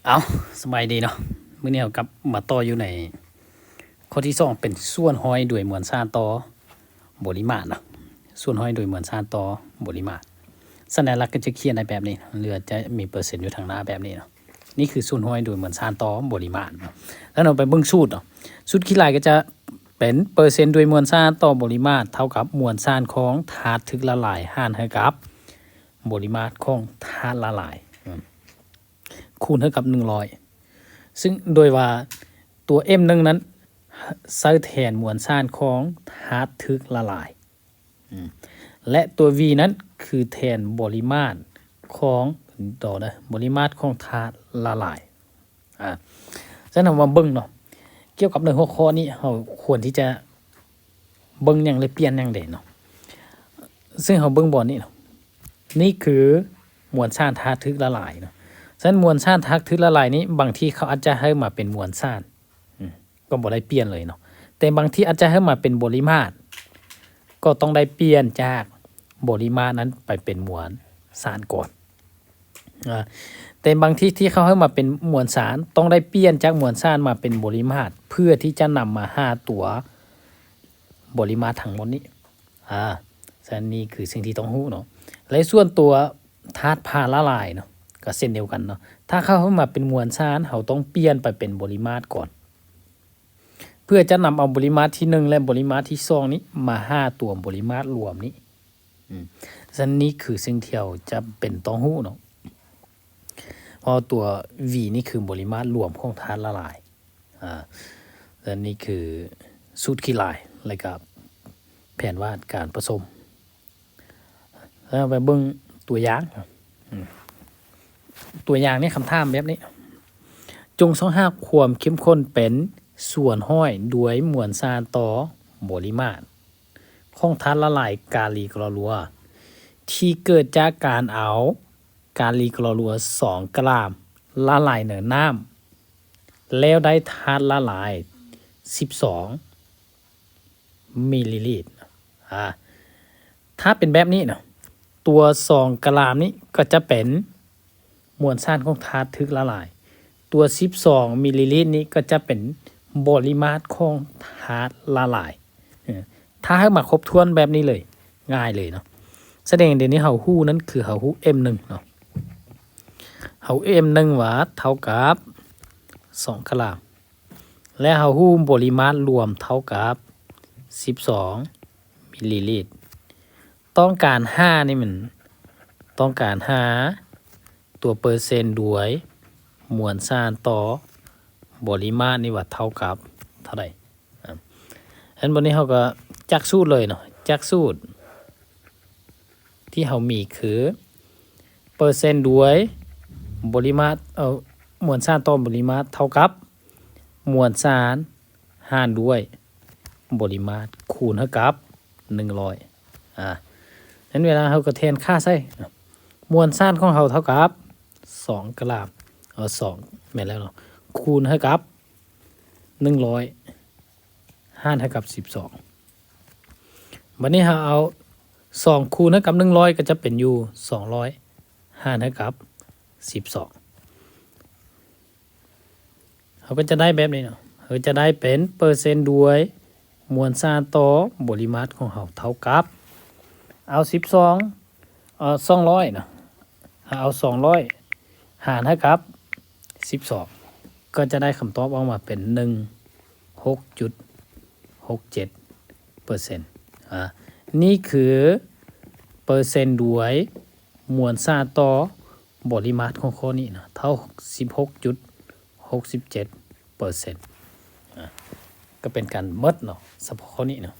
ເອົາ ສະບາຍດີເນາະ, ມື້ນີ້ເຮົາກັບມາຕໍ່ຢູ່ໃນຂໍ້ທີສອງ ເປັນສ່ວນຮ້ອຍໂດຍມວນສານຕໍ່ບໍລິມາດເນາະ, ສ່ວນຮ້ອຍໂດຍມວນສານຕໍ່ບໍລິມາດ. ສັນຍາລັກກໍຈະຂຽນໄດ້ແບບນີ້ ຫຼືວ່າຈະມີເປີເຊັນຢູ່ທາງໜ້າແບບນີ້ເນາະ. ນີ້ຄືສ່ວນຮ້ອຍໂດຍມວນສານຕໍ່ບໍລິມາດເນາະ. ແລ້ວເຮົາໄປເບິ່ງສູດເນາະ, ສູດຂີ້ລາຍກໍຈະເປັນເປີເຊັນໂດຍມວນສານຕໍ່ບໍລິມາດ ເທົ່າກັບມວນສານຂອງທາດຖືກລະລາຍຫານໃຫ້ກັບ ບໍລິມາດຂອງທາດລະລາຍ ອືມ ຄູນໃຫ້ກັບໜຶ່ງຮ້ອຍ ຊຶ່ງໂດຍວ່າຕົວ M ໜຶ່ງນັ້ນ ໃຊ້ແທນມວນສານຂອງທາດຖືກລະລາຍ ອືມ ແລະ ຕົວ V ນັ້ນຄືແທນບໍລິມາດຂອງ ຕໍ່ເດີ ບໍລິມາດຂອງທາດລະລາຍ. ອ່າ ສະນັ້ນເຮົາມາເບິ່ງເນາະ, ກ່ຽວກັບໃນຫົວຂໍ້ນີ້ ເຮົາຄວນທີ່ຈະເບິ່ງຫຍັງ ແລະ ປ່ຽນຫຍັງແດ່ເນາະ. ເຊິ່ງເຮົາເບິ່ງບ່ອນນີ້ເນາະ, ນີ້ຄືມວນສານທາດຖືກລະລາຍເນາະ. ສະນັ້ນມວນສານທາດຖືກລະລາຍນີ້ ບາງທີເຂົາອາດຈະໃຫ້ມາເປັນມວນສານ ອືມ ກໍບໍ່ໄດ້ປ່ຽນເລີຍເນາະ, ແຕ່ບາງທີອາດຈະໃຫ້ມາເປັນບໍລິມາດ ກໍຕ້ອງໄດ້ປ່ຽນຈາກບໍລິມາດນັ້ນໄປເປັນມວນສານກ່ອນ. ອາ ແຕ່ບາງທີທີ່ເຂົາໃຫ້ມາເປັນມວນສານ ຕ້ອງໄດ້ປ່ຽນຈາກມວນສານມາເປັນບໍລິມາດ ເພື່ອທີ່ຈະນຳມາຫາຕົວບໍລິມາດທັງໝົດນີ້. ອາ ສະນັ້ນນີ້ຄືສິ່ງທີ່ຕ້ອງຮູ້ເນາະ. ແລະ ສ່ວນຕົວທາດພາລະລາຍເນາະ ກໍເຊັ່ນດຽວກັນເນາະ, ຖ້າເຂົາໃຫ້ມາເປັນມວນສານ ເຮົາຕ້ອງປ່ຽນໄປເປັນບໍລິມາດກ່ອນ ເພື່ອຈະນຳເອົາບໍລິມາດທີໜຶ່ງ ແລະ ບໍລິມາດທີສອງນີ້ມາຫາຕົວບໍລິມາດລວມນີ້. ອືມ ສະນັ້ນນີ້ຄືສິ່ງທີ່ເຮົາຈຳເປັນຕ້ອງຮູ້ເນາະ, ເພາະຕົວ V ນີ້ຄືບໍລິມາດລວມຂອງທາດລະລາຍ. ອາ ແລະ ນີ້ຄືສູດຂີ້ລາຍ ແລະ ກະແຜນວາດການປະສົມ. ແລ້ວໄປເບິ່ງຕົວຢ່າງ. ອືມ ຕົວຢ່າງນີ້ ຄຳຖາມແບບນີ້, ຈົ່ງຊອກຫາຄວາມເຂັ້ມຂຸ້ນເປັນສ່ວນຮ້ອຍດ້ວຍມວນສານຕໍ່ບໍລິມາດຂອງທາດລະລາຍກາລີກລໍຣັວ ທີ່ເກີດຈາກການເອົາກາລີກລໍຣັວສອງກຣາມລະລາຍໃນນ້ຳ ແລ້ວໄດ້ທາດລະລາຍສິບສອງມິນລີລິດ. ອາ ຖ້າເປັນແບບນີ້ນະ ຕົວສອງກຣາມນີ້ກໍຈະເປັນມວນສານຂອງທາດຖືກລະລາຍ, ຕົວສິບສອງມິນລີລິດນີ້ກໍຈະເປັນບໍລິມາດຂອງທາດລະລາຍ. ເອີ ຖ້າເຮົາມາຄົບຖ້ວນແບບນີ້ເລີຍ ງ່າຍເລີຍເນາະ. ສະແດງດຽວນີ້ເຮົາຮູ້ນັ້ນຄືເຮົາຮູ້ M ໜຶ່ງເນາະ, ເຮົາຮູ້ M ໜຶ່ງວ່າເທົ່າກັບສອງກຣາມ ແລະ ເຮົາຮູ້ບໍລິມາດລວມເທົ່າກັບສິບສອງມິນລີລິດ. ຕ້ອງການຫານີ້ ມັນຕ້ອງການຫາຕົວເປີເຊັນດ້ວຍມວນສານຕໍ່ບໍລິມາດນີ້ວ່າເທົ່າກັບເທົ່າໃດ. ອາ ອັນບັດນີ້ເຮົາກໍຈັກສູດເລີຍເນາະ, ຈັກສູດທີ່ເຮົາມີຄື ເປີເຊັນດ້ວຍບໍລິມາດ ເອີ ມວນສານຕໍ່ບໍລິມາດເທົ່າກັບມວນສານຫານດ້ວຍບໍລິມາດຄູນໃຫ້ກັບໜຶ່ງຮ້ອຍ. ອາ ນັ້ນເວລາເຮົາກໍແທນຄ່າໃສ່ ມວນສານຂອງເຮົາເທົ່າກັບສອງກຣາມ ເອີ ສອງ ແມ່ນແລ້ວເນາະ ຄູນໃຫ້ກັບໜຶ່ງຮ້ອຍ ຫານໃຫ້ກັບສິບສອງ. ບັດນີ້ເຮົາເອົາສອງຄູນໃຫ້ກັບໜຶ່ງຮ້ອຍ ກໍຈະເປັນຢູ່ສອງຮ້ອຍ ຫານໃຫ້ກັບສິບສອງ. ເຮົາກໍຈະໄດ້ແບບນີ້ເນາະ, ເຮົາຈະໄດ້ເປັນເປີເຊັນດ້ວຍມວນສານຕໍ່ບໍລິມາດຂອງເຮົາເທົ່າກັບ ເອົາສິບສອງ ເອີ ສອງຮ້ອຍເນາະ, ເຮົາເອົາສອງຮ້ອຍຫານໃຫ້ກັບສິບສອງ ກໍຈະໄດ້ຄຳຕອບອອກມາເປັນໜຶ່ງ ຫົກຈຸດຫົກເຈັດເປີເຊັນ. ອາ ນີ້ຄືເປີເຊັນດ້ວຍມວນສານຕໍ່ບໍລິມາດຂອງຂໍ້ນີ້ນະ ເທົ່າສິບຫົກຈຸດຫົກສິບເຈັດເປີເຊັນ. ອາ ກໍເປັນການໝົດເນາະ ສະເພາະຂໍ້ນີ້ເນາະ.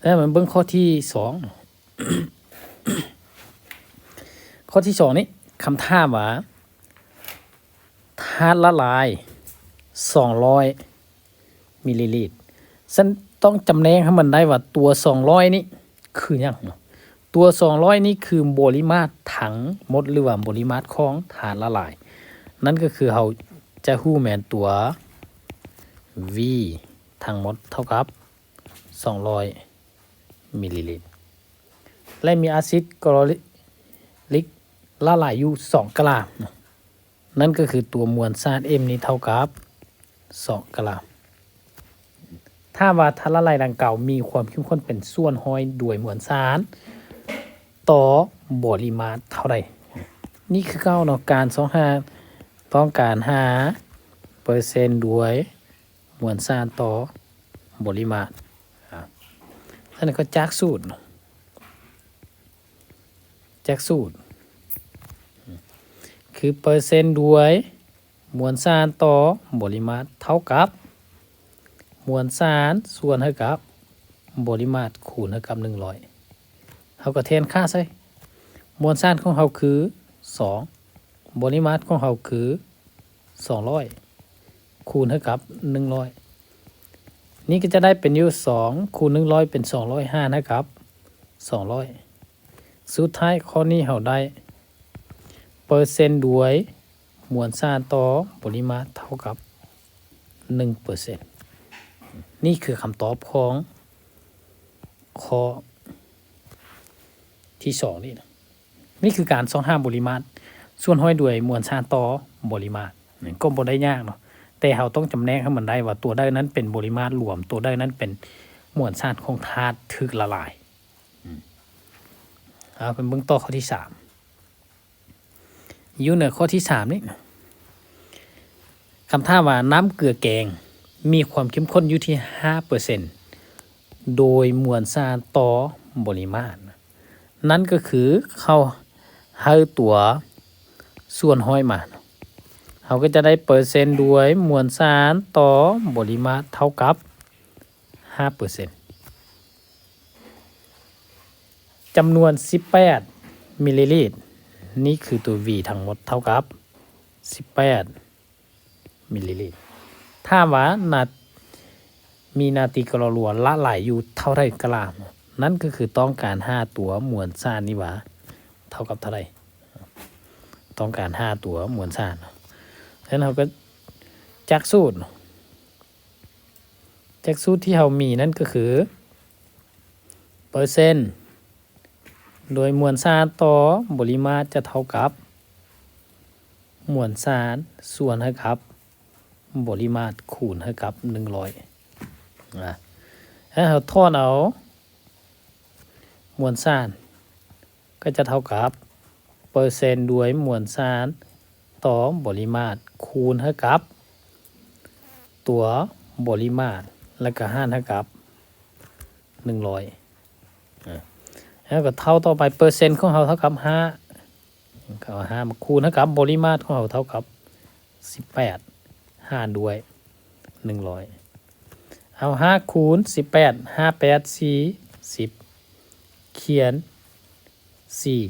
ແລ້ວມາເບິ່ງຂໍ້ທີສອງເນາະ. ຂໍ້ທີສອງນີ້ ຄຳຖາມວ່າ ທາດລະລາຍສອງຮ້ອຍມິນລີລິດ, ຊັ້ນຕ້ອງຈຳແນກໃຫ້ມັນໄດ້ວ່າຕົວສອງຮ້ອຍນີ້ຄືຫຍັງເນາະ. ຕົວສອງຮ້ອຍນີ້ຄືບໍລິມາດທັງໝົດ ຫຼືວ່າບໍລິມາດຂອງທາດລະລາຍ, ນັ້ນກໍຄືເຮົາຈະຮູ້ແມ່ນຕົວ V ທັງໝົດເທົ່າກັບສອງຮ້ອຍມິນລີລິດ ແລະ ມີອາຊິດຄລໍຣິກລະລາຍຢູ່ສອງກຣາມເນາະ. ນັ້ນກໍຄືຕົວມວນສານ M ນີ້ເທົ່າກັບສອງກຣາມ. ຖ້າວ່າທາດລະລາຍດັ່ງກ່າວມີຄວາມເຂັ້ມຂຸ້ນເປັນສ່ວນຮ້ອຍດ້ວຍມວນສານຕໍ່ບໍລິມາດເທົ່າໃດ? ນີ້ຄືເກົ່າເນາະ ການຊອກຫາ ຕ້ອງການຫາເປີເຊັນດ້ວຍມວນສານຕໍ່ບໍລິມາດ. ອາ ອັນນີ້ກໍຈາກສູດເນາະ ຈາກສູດ ຄືເປີເຊັນດ້ວຍມວນສານຕໍ່ບໍລິມາດເທົ່າກັບມວນສານສ່ວນໃຫ້ກັບບໍລິມາດຄູນໃຫ້ກັບໜຶ່ງຮ້ອຍ. ເຮົາກໍແທນຄ່າໃສ່ ມວນສານຂອງເຮົາຄືສອງ ບໍລິມາດຂອງເຮົາຄືສອງຮ້ອຍ ຄູນໃຫ້ກັບໜຶ່ງຮ້ອຍ. ນີ້ກໍຈະໄດ້ເປັນຢູ່ສອງຄູນໜຶ່ງຮ້ອຍເປັນສອງຮ້ອຍ ຫານໃຫ້ກັບສອງຮ້ອຍ. ສຸດທ້າຍຂໍ້ນີ້ເຮົາໄດ້ເປີເຊັນດ້ວຍມວນສານຕໍ່ບໍລິມາດເທົ່າກັບໜຶ່ງເປີເຊັນ. ນີ້ຄືຄຳຕອບຂອງຂໍ້ທີສອງນີ້ນະ. ນີ້ຄືການຊອກຫາບໍລິມາດສ່ວນຮ້ອຍດ້ວຍມວນສານຕໍ່ບໍລິມາດ. ນີ້ກໍບໍ່ໄດ້ຍາກເນາະ ແຕ່ເຮົາຕ້ອງຈຳແນກໃຫ້ມັນໄດ້ວ່າຕົວໃດນັ້ນເປັນບໍລິມາດລວມ, ຕົວໃດນັ້ນເປັນມວນສານຂອງທາດຖືກລະລາຍ. ອາ ເຮົາໄປເບິ່ງຕໍ່ຂໍ້ທີສາມ. ຢູ່ໃນຂໍ້ທີສາມນີ້ ຄຳຖາມວ່າ ນ້ຳເກືອແກງມີຄວາມເຂັ້ມຂຸ້ນຢູ່ທີ່ຫ້າເປີເຊັນ ໂດຍມວນສານຕໍ່ບໍລິມາດ ນັ້ນກໍຄືເຂົາໃຫ້ຕົວສ່ວນຮ້ອຍມາ ເຮົາກໍຈະໄດ້ເປີເຊັນດ້ວຍມວນສານຕໍ່ບໍລິມາດເທົ່າກັບຫ້າເປີເຊັນ. ຈຳນວນສິບແປດມິນລີລິດ ນີ້ຄືຕົວ V ທັງໝົດເທົ່າກັບສິບແປດມິນລີລິດ. ຖາມວ່ານາ ມີນາຕີກລໍລວນລະລາຍຢູ່ເທົ່າໃດກຣາມ? ນັ້ນກໍຄືຕ້ອງການຫາຕົວມວນສານນີ້ວ່າເທົ່າກັບເທົ່າໃດ? ຕ້ອງການຫາຕົວມວນສານ. ສະນັ້ນເຮົາກໍຈາກສູດ ຈາກສູດທີ່ເຮົາມີນັ້ນກໍຄື ເປີເຊັນໂດຍມວນສານຕໍ່ບໍລິມາດຈະເທົ່າກັບມວນສານສ່ວນໃຫ້ກັບບໍລິມາດຄູນໃຫ້ກັບໜຶ່ງຮ້ອຍ. ອາ ແລ້ວເຮົາຖອນເອົາມວນສານ ກໍຈະເທົ່າກັບເປີເຊັນດ້ວຍມວນສານຕໍ່ບໍລິມາດ ຄູນໃຫ້ກັບຕົວບໍລິມາດ ແລ້ວກໍຫານໃຫ້ກັບໜຶ່ງຮ້ອຍ. ອາ ແລ້ວກໍເທົ່າຕໍ່ໄປ ເປີເຊັນຂອງເຮົາເທົ່າກັບຫ້າ ກໍເອົາຫ້າມາຄູນໃຫ້ກັບບໍລິມາດຂອງເຮົາເທົ່າກັບສິບແປດ ຫານດ້ວຍໜຶ່ງຮ້ອຍ. ເອົາຫ້າຄູນສິບແປດ ຫ້າແປດສີ່ສິບ ຂຽນສີ່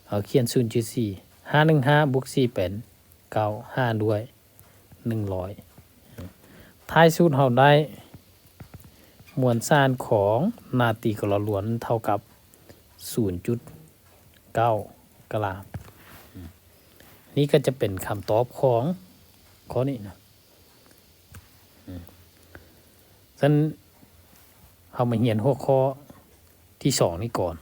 ເອົາຂຽນສູນຈຸດສີ່ ຫ້າໜຶ່ງຫ້າ ບວກສີ່ເປັນເກົ້າ ຫານດ້ວຍໜຶ່ງຮ້ອຍ. ທ້າຍສຸດເຮົາໄດ້ມວນສານຂອງນາຕີກລໍລວນເທົ່າກັບສູນຈຸດເກົ້າກຣາມ. ນີ້ກໍຈະເປັນຄຳຕອບຂອງຂໍ້ນີ້ນະ. ສະນັ້ນ ເຮົາມາຮຽນຫົວຂໍ້ທີສອງນີ້ກ່ອນ.